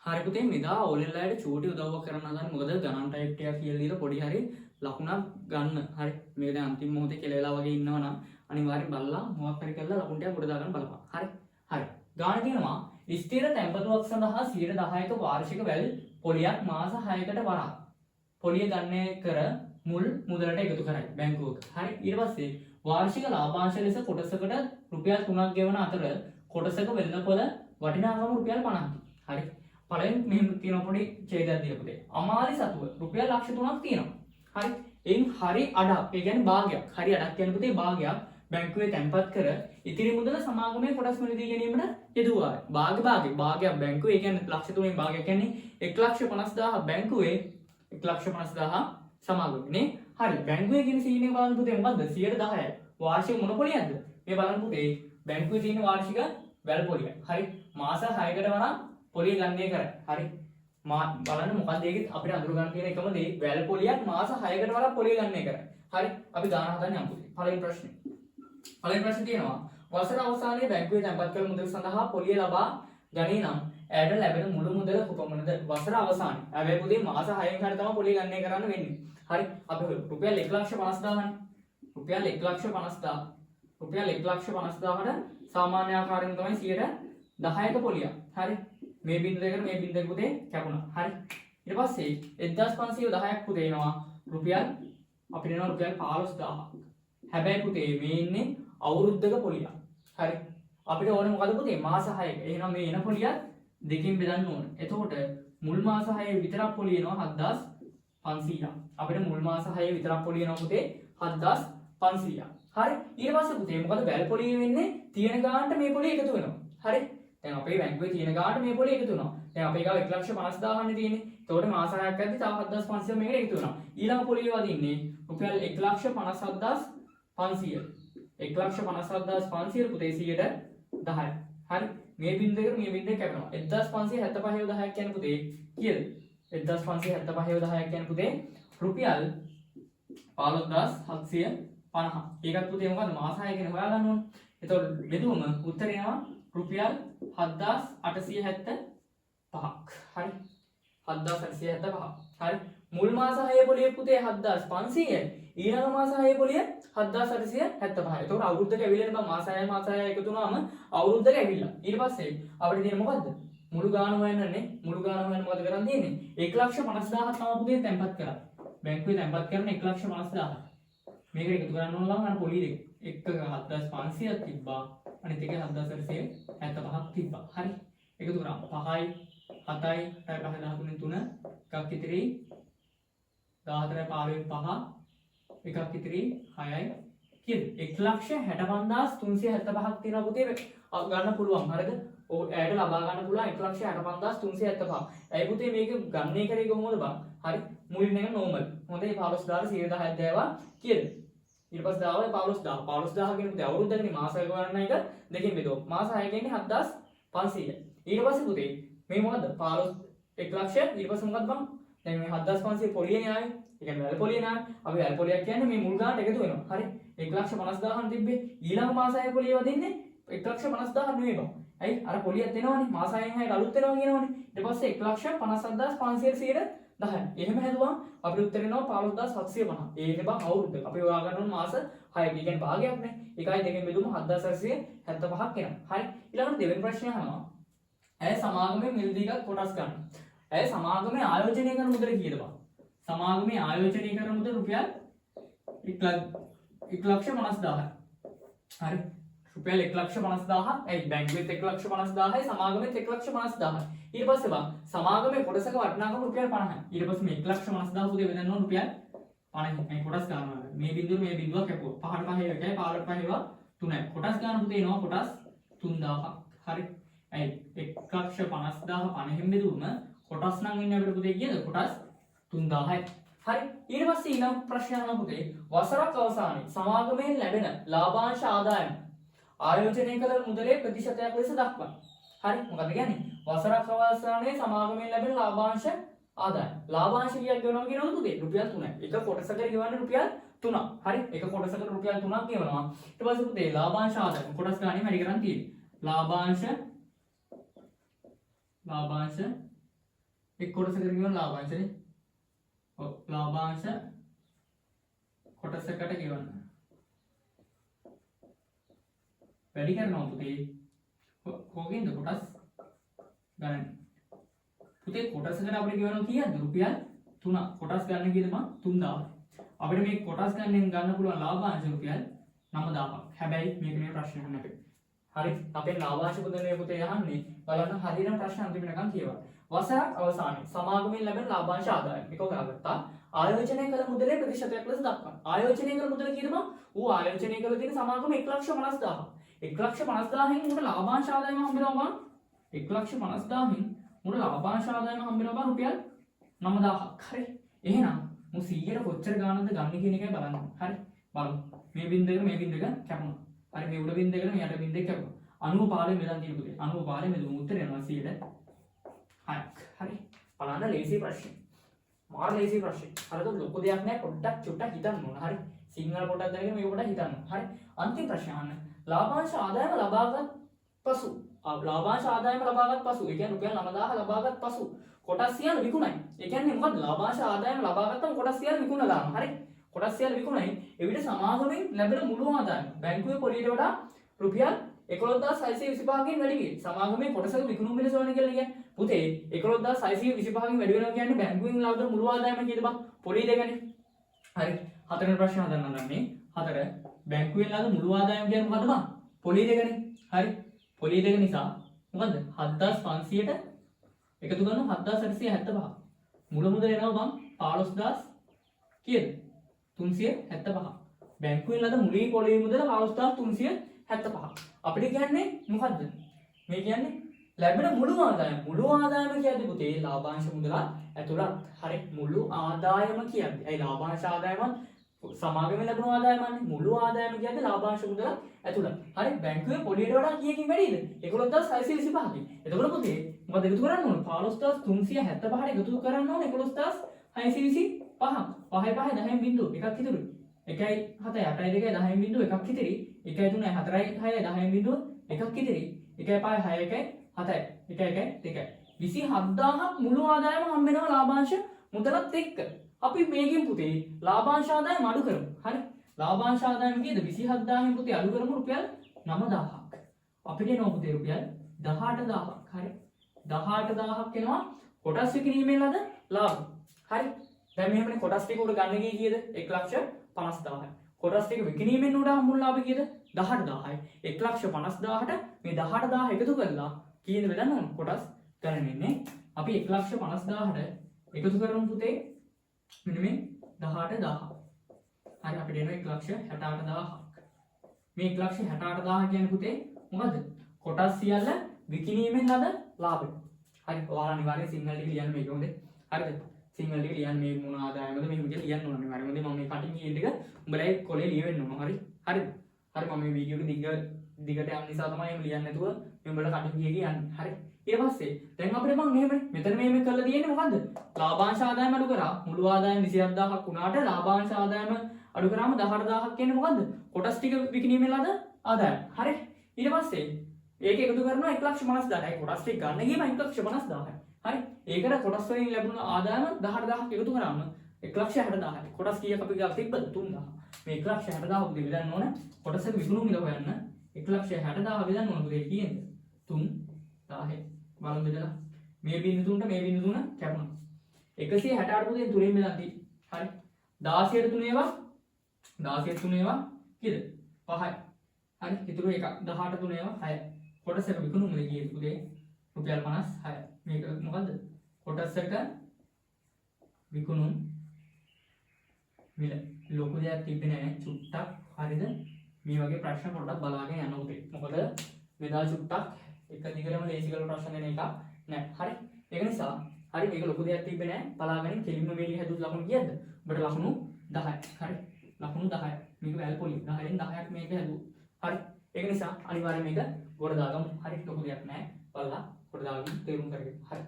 හරි පුතේ, මෙදා ඕලෙල් අයට චූටි උදව්වක් කරන්න හදන්නේ. මොකද ගණන් ටයිප් ටිකක් කියලා දීලා පොඩි හරි ලකුණක් ගන්න. හරි, මේක දැන් අන්තිම මොහොතේ කෙල වෙලා වගේ ඉන්නවා නම් අනිවාර්යෙන් බලලා මොකක් හරි කරලා ලකුණු ටිකක් ගොඩ දාගන්න බලපන්. හරි හරි, ගාන තියෙනවා ස්ථිර තැන්පතුවක් සඳහා 10%ක වාර්ෂික වැල් පොලියක් මාස 6කට වරක් පොලිය ගණනය කර මුල් මුදලට එකතු කරයි බැංකුවක. හරි, ඊට පස්සේ වාර්ෂික ලාභාංශ ලෙස කොටසකට රුපියල් 3ක් ගෙවන අතර කොටසක වෙළඳපොළ වටිනාකම රුපියල් 50ක්. හරි, පළවෙනි මෙහෙම තියෙන පොඩි ඡේදයක් දීලා පුතේ. අමාලි සතුව රුපියල් ලක්ෂ 3ක් තියෙනවා. හරි, එයින් හරි අඩක්, ඒ කියන්නේ භාගයක්. හරි අඩක් කියන්නේ පුතේ භාගයක් බැංකුවේ තැන්පත් කර ඉතිරි මුදල සමාගමේ කොටස් මිලදී ගැනීමට යෙදුවා. භාග භාගයක් භාගයක් බැංකුවේ, ඒ කියන්නේ ලක්ෂ 3න් භාගයක් කියන්නේ 1,50,000 බැංකුවේ, 1,50,000 සමාගමේ නේ. හරි, බැංකුවේ කියන සීන් එක බලන්න පුතේ, මොකද්ද? 10%යි. වාර්ෂික මොන පොලියක්ද? මේ බලන්න පුතේ, බැංකුවේ තියෙන වාර්ෂික වැල් පොලිය. හරි, මාස 6කට වරක් පොලිය ගණනය කරයි. හරි, මා බලන්න මොකද්ද ඒකෙත් අපිට අඳුර ගන්න තියෙන එකම දේ, වැල් පොලියක් මාස 6කට වරක් පොලිය ගණනය කරයි. හරි, අපි ගාන හදන්න යමු පුතේ. පළවෙනි ප්‍රශ්නේ. පළවෙනි ප්‍රශ්නේ තියෙනවා වසර අවසානයේ බැංකුවේ තැන්පත් කළ මුදල් සඳහා පොලිය ලබා ගනී නම් ඇයට ලැබෙන මුළු මුදල කොපමණද? වසර අවසානයේ. හැබැයි පුතේ, මාස 6න් හරි තමයි පොලිය ගණනය කරන්න වෙන්නේ. හරි, අපි රුපියල් 1,50,000නේ. රුපියල් 1,50,000. රුපියල් 1,50,000ට සාමාන්‍ය ආකාරයෙන් තමයි 10%ක පොලියක්. හරි. මේ බිංදු දෙකට මේ බිංදු දෙක පුතේ කැපුණා. හරි. ඊට පස්සේ 1510ක් පුතේ එනවා රුපියල්, අපිට එනවා රුපියල් 15,000ක්. හැබැයි පුතේ, මේ ඉන්නේ අවුරුද්දක පොලියක්. හරි. අපිට ඕනේ මොකද පුතේ? මාස 6ක. එහෙනම් මේ එන පොලියත් දෙකෙන් බෙදන්න ඕන. එතකොට මුල් මාස 6 විතරක් පොලිය එනවා 7500ක්. අපිට මුල් මාස 6 විතරක් පොලිය එනවා පුතේ 7500ක්. හරි. ඊට පස්සේ පුතේ, මොකද වැල් පොලිය වෙන්නේ? තියෙන ගානට මේ පොලිය එකතු වෙනවා. හරි. දැන් අපේ බැංකුවේ තියෙන ගානට මේ පොලිය එකතු වෙනවා. දැන් අපේ ගාව 1,50,000 නේ තියෙන්නේ. එතකොට මාස 6ක් යද්දි තව 7500 මේකට එකතු වෙනවා. ඊළඟ පොලිය වදින්නේ රුපියල් 1,57,500. 1,57,500 පුතේ 10%යි. හරි. මේ බිංදු දෙකට මේ බිංදු දෙක කැපෙනවා. 1575 10ක් කියන්නේ පුතේ කීයද? 1575 10ක් කියන්නේ පුතේ රුපියල් 15,750. ඒකත් පුතේ මොකද්ද, මාස 6 කියන හොයාගන්න ඕන. එතකොට බෙදුවම උත්තරේ එනවා රුපියල් 7875ක්. හරි. 7875. හරි. මුල් මාස 6 පොලිය පුතේ 7500යි. ඊළඟ මාස 6 පොලිය 7875යි. එතකොට අවුරුද්දක ඇවිල්ලා බං මාස 6 මාස 6 එකතු වුණාම අවුරුද්දක ඇවිල්ලා. ඊට පස්සේ අපිට තියෙන මොකද්ද? මුළු ගාන හොයන්නනේ. මුළු ගාන හොයන්න මොකද කරන් තියෙන්නේ? 1,50,000ක් තමයි පුතේ තැන්පත් කරා. බැංකුවේ තැන්පත් කරන 1,50,000. මේකට එකතු කරන්න ඕන බං අර පොලිය දෙක. එකක 7500ක් තිබ්බා. අනිත් එකේ 7875ක් තිබ්බා. හරි. එකතු කරා. 5යි 7යි 8යි 5 13 3 එකක් ඉතිරි 14යි 15 5 එකක් ඉතිරි 6යි. කීයද? 1,65,375ක් තියෙනවා පුතේ ගන්න පුළුවන්. හරිද? ඔව්, ඇයට ලබා ගන්න පුළුවන් 1,65,375. ඇයි පුතේ මේක ගණනය කරේ කොහොමද බං? හරි, මුලින් එක නෝමල්. හොඳයි, 15,000 10%ක් දෑවා. කීයද? ඊට පස්සේ දාවා 15,000. 15,000 කියන්නේ පුතේ අවුරුද්දකනේ, මාසයක ගන්න එක දෙකෙන් බෙදුවා. මාස 6 කියන්නේ 7500. ඊට පස්සේ පුතේ මේ මොකද්ද? 15 1 ලක්ෂ. ඊට පස්සේ මොකද්ද බං? දැන් මේ 7500 පොලියනේ ආවේ. ඒ කියන්නේ වැල් පොලියනේ ආවේ. අපි වැල් පොලියක් කියන්නේ මේ මුල් ගානට එකතු වෙනවා. හරි, 1,50,000 තිබ්බේ. ඊළඟ මාස 6 පොලිය වදින්නේ 1,50,000 නෙවෙයි බං. ඇයි? අර පොලියක් එනවනේ. මාස 6න් 6ට අලුත් වෙනවා කියනවනේ. ඊට පස්සේ 1,57,500 10%. එහෙම හැදුවම අපිට උත්තර එනවා 15,750. ඒකේ බං අවුරුද්දක. අපි හොයා ගන්න ඕන මාස 6ක. ඒ කියන්නේ භාගයක් නේ. එකයි දෙකෙන් බෙදුවම 7875ක් එනවා. හරි. ඊළඟට දෙවෙනි ප්‍රශ්නය අහනවා. ඇය සමාගමේ මිලදීගත් කොටස් ගන්න. ඇය සමාගමේ ආයෝජනය කරන මුදල කීයද බං? සමාගමේ ආයෝජනය කරන මුදල රුපියල් 1,50,000යි. හරි. රුපියල් 1,50,000ක්. ඇයි, බැංකුවෙත් 1,50,000යි, සමාගමෙත් 1,50,000යි. ඊට පස්සේ බං සමාගමේ කොටසක වටිනාකම රුපියල් 50යි. ඊට පස්සේ මේ 1,50,000 පුතේ බෙදන්න ඕන රුපියල් 50. මේ කොටස් ගන්නවා. මේ බිඳුව මේ බිඳුවක් කැපුවා. පහට පහේ එකයි, 15ට පහේ ඒවා තුනයි. කොටස් ගන්න පුතේ එනවා කොටස් 3000ක්. හරි. ඇයි, 1,50,000 50න් බෙදුවම කොටස් නම් එන්නේ අපිට පුතේ කීයද? කොටස් 3000යි. හරි. ඊට පස්සේ ඊළඟ ප්‍රශ්නය අහනවා පුතේ, වසරක් අවසානයේ සමාගමෙන් ලැබෙන ලාභාංශ ආදායම ආයෝජනය කළ මුදලේ ප්‍රතිශතයක් ලෙස දක්වන්න. හරි, මොකද කියන්නේ? වසරක් අවසානයේ සමාගමෙන් ලැබෙන ලාභාංශ ආදායම. ලාභාංශ කීයක් ගෙවනවා කියනවද පුතේ? රුපියල් 3යි. එක කොටසකට ගෙවන්නේ රුපියල් 3ක්. හරි, එක කොටසකට රුපියල් 3ක් ගෙවනවා. ඊට පස්සේ පුතේ ලාභාංශ ආදායම කොටස් ගානේ වැඩි කරන් තියෙන්නේ. ලාභාංශ ලාභාංශ එක් කොටසකට ගෙවන ලාභාංශනේ. ඔව්, ලාභාංශ කොටසකට ගෙවන්න. වැඩි කරනවා පුතේ. කෝකෙන්ද? කොටස් ගණන්. පුතේ කොටසකට අපිට ගෙවනවා කීයක්ද? රුපියල් 3. කොටස් ගන්න කීයද බං? 3000. අපිට මේ කොටස් ගන්නෙන් ගන්න පුළුවන් ලාභාංශ රුපියල් 9000ක්. හැබැයි මේක නෙමෙයි ප්‍රශ්නයක් අපේ. හරි, අපෙන් ලාභාංශ පුදනේ පුතේ අහන්නේ. බලන්න හරියටම ප්‍රශ්න අන්තිම වෙනකන් කියවා. වසරක් අවසානයේ සමාගමෙන් ලැබෙන ලාභාංශ ආදායම මේක හොයාගත්තා. ආයෝජනය කළ මුදලේ ප්‍රතිශතයක් ලෙස දක්වන්න. ආයෝජනය කළ මුදල කීයද බං? ඌ ආයෝජනය කළ තියෙන සමාගම 1,50,000. 1,50,000න් ඌට ලාභාංශ ආදායම හම්බ වෙනවා බං. 1,50,000න් ඌට ලාභාංශ ආදායම හම්බ වෙනවා බං රුපියල් 9000ක්. හරි. එහෙනම් මු 100ට කොච්චර ගාණක්ද ගන්න කියන එකයි බලන්න. හරි. බලමු. මේ බින්ද එක මේ බින්ද එක කැපුණා. හරි, මේ උඩ බින්ද එකට මේ යට බින්ද එක කැපුණා. 90 15 මෙතන තියෙන පුතේ. 90 15 මෙතන උත්තරේ එනවා 100ට 6ක්. හරි. බලන්න ලේසි ප්‍රශ්නේ. මාර ලේසි ප්‍රශ්නේ. හරිද? ලොකු දෙයක් නෑ, පොඩ්ඩක් චුට්ටක් හිතන්න ඕන. හරි. සිංහල පොඩ්ඩක් දැනගෙන මේක පොඩ්ඩක් හිතන්න ඕන. හරි. අන්තිම ප්‍රශ්නේ අහන්න. ලාභාංශ ආදායම ලබාගත් පසු, ලාභාංශ ආදායම ලබාගත් පසු, ඒ කියන්නේ රුපියල් 9000 ලබාගත් පසු කොටස් සියල්ල විකුණයි. ඒ කියන්නේ මොකද්ද? ලාභාංශ ආදායම ලබාගත්තම කොටස් සියල්ල විකුණලා දානවා. හරි. කොටස් සියල්ල විකුණයි. එවිට සමාගමෙන් ලැබෙන මුළු ආදායම බැංකුවේ පොලියට වඩා රුපියල් 11625කින් වැඩි වේ. සමාගමේ කොටසක විකුණුම් මිල සොයන කියලා කියන්නේ. පුතේ 11625කින් වැඩි වෙනවා කියන්නේ බැංකුවෙන් ලබන මුළු ආදායම කීයද බං? පොලි දෙකනේ. හරි. හතරවෙනි ප්‍රශ්න හදන්න හදන්නේ. හතර, බැංකුවෙන් ලබන මුළු ආදායම කියන්නේ මොකද්ද බං? පොලි දෙකනේ. හරි. පොලි දෙක නිසා මොකද්ද? 7500ට එකතු කරනවා 7875. මුල මුදල එනවා බං 15000 කීයද? 375. බැංකුවෙන් ලද මුලින් පොලි මුදල 15375. අපිට කියන්නේ මොකද්ද? මේ කියන්නේ ලැබෙන මුළු ආදායම. මුළු ආදායම කියන්නේ පුතේ ලාභාංශ මුදලත් ඇතුළත්. හරි, මුළු ආදායම කියන්නේ. ඇයි ලාභාංශ ආදායමත් සමාගමෙන් ලැබුණු ආදායමන්නේ. මුළු ආදායම කියන්නේ ලාභාංශ මුදලත් ඇතුළත්. හරි, බැංකුවේ පොලියට වඩා කීයකින් වැඩිද? 11625කින්. එතකොට පුතේ මොකද එකතු කරන්න ඕන? 15375ට එකතු කරන්න ඕන 11625. 5 5 10 බිංදුව එකක් ඉතුරුයි. 1 7 8 2 10 බිංදුව එකක් ඉතිරි. 1 3 4 6 10 බිංදුව එකක් ඉතිරි. 1 5 6 1 7 1 1 2 27000ක් මුළු ආදායම හම්බ වෙනවා ලාභාංශ මුදලත් එක්ක. අපි මේකෙන් පුතේ ලාභාංශ ආදායම අඩු කරමු. හරි. ලාභාංශ ආදායම කීයද? 27000න් පුතේ අඩු කරමු රුපියල් 9000ක්. අපිට එනවා පුතේ රුපියල් 18000ක්. හරි. 18000ක් එනවා කොටස් විකිණීමෙන් ලද ලාභ. හරි. දැන් මෙහෙමනේ කොටස් ටික උඩ ගන්න ගියේ කීයද? 1,50,000යි. කොටස් ටික විකිණීමෙන් උඩ හම්බුන ලාභ කීයද? 18000යි. 1,50,000ට මේ 18000 එකතු කරලා කීයද බෙදන්න ඕන? කොටස් ගණන් එන්නේ. අපි 1,50,000ට එකතු කරමු පුතේ මෙන්න මේ 18000. හරි, අපිට එනවා 1,68,000ක්. මේ 1,68,000 කියන්නේ පුතේ මොකද්ද? කොටස් සියල්ල විකිණීමෙන් ලද ලාභය. හරි, ඔයාලා අනිවාර්යෙන් සිංහල ටික ලියන්න මේක හොඳේ. හරිද? සිංහල ටික ලියන්න මේ මොන ආදායමද මෙහෙම කියලා ලියන්න ඕන අනිවාර්යෙන්. හොඳේ, මම මේ කටින් කියන ටික උඹලා ඒ කොලේ ලියවෙන්න ඕන. හරි? හරිද? හරි, මම මේ වීඩියෝ එක දිගට යන නිසා තමයි එහෙම ලියන්නේ නැතුව මේ උඹලා කටින් කිය කිය යන්නේ. හරි. ඊට පස්සේ දැන් අපිට බං මෙහෙමනේ. මෙතන මෙහෙම කරලා තියෙන්නේ මොකද්ද? ලාභාංශ ආදායම අඩු කරා. මුළු ආදායම 27000ක් වුණාට ලාභාංශ ආදායම අඩු කරාම 18000ක් කියන්නේ මොකද්ද? කොටස් ටික විකිණීමෙන් ලද ආදායම. හරි. ඊට පස්සේ ඒක එකතු කරනවා 1,50,000යි. කොටස් ටික ගන්න ගියම 1,50,000යි. හරි. ඒකට කොටස් වලින් ලැබුණු ආදායම 18000ක් එකතු කරාම 1,60,000යි. කොටස් කීයක් අපි ගාව තිබ්බද? 3000. මේ 1,60,000 උදේ බෙදන්න ඕන. කොටසක විකුණුම් මිල හොයන්න 1,60,000 බෙදන්න ඕන පුතේ කීයෙන්ද? 3000. බලමු බෙදලා. මේ බිංදු තුනට මේ බිංදු තුන කැපුණා. 168 පුතේ තුනෙන් බෙදන් තියෙන්නේ. හරි. 16ට තුන ඒවා 16 තුන ඒවා කීයද? 5යි. හරි. ඉතුරු එකක් 18 තුන ඒවා 6යි. කොටසක විකුණුම් මිල කීයද පුතේ? රුපියල් 56. මේක මොකද්ද? කොටසක විකුණුම් මිල. ලොකු දෙයක් තිබ්බේ නෑ චුට්ටක්. හරිද? මේ වගේ ප්‍රශ්න පොඩ්ඩක් බලාගෙන යන්න පුතේ. මොකද මෙදා චුට්ටක් එක දිගටම ලේසි කරලා ප්‍රශ්න දෙන එකක් නෑ. හරි. ඒක නිසා හරි, මේක ලොකු දෙයක් තිබ්බේ නෑ. බලාගෙන කෙලින්ම මේ ටික හැදුවොත් ලකුණු කීයද? ඔබට ලකුණු 10යි. හරි. ලකුණු 10යි. මේක වැල් පොලි 10න් 10ක් මේක හැදුවොත්. හරි. ඒක නිසා අනිවාර්යයෙන් මේක ගොඩ දාගමු. හරි, ලොකු දෙයක් නෑ. බලලා ගොඩ දාගමු තේරුම් කරගෙන. හරි.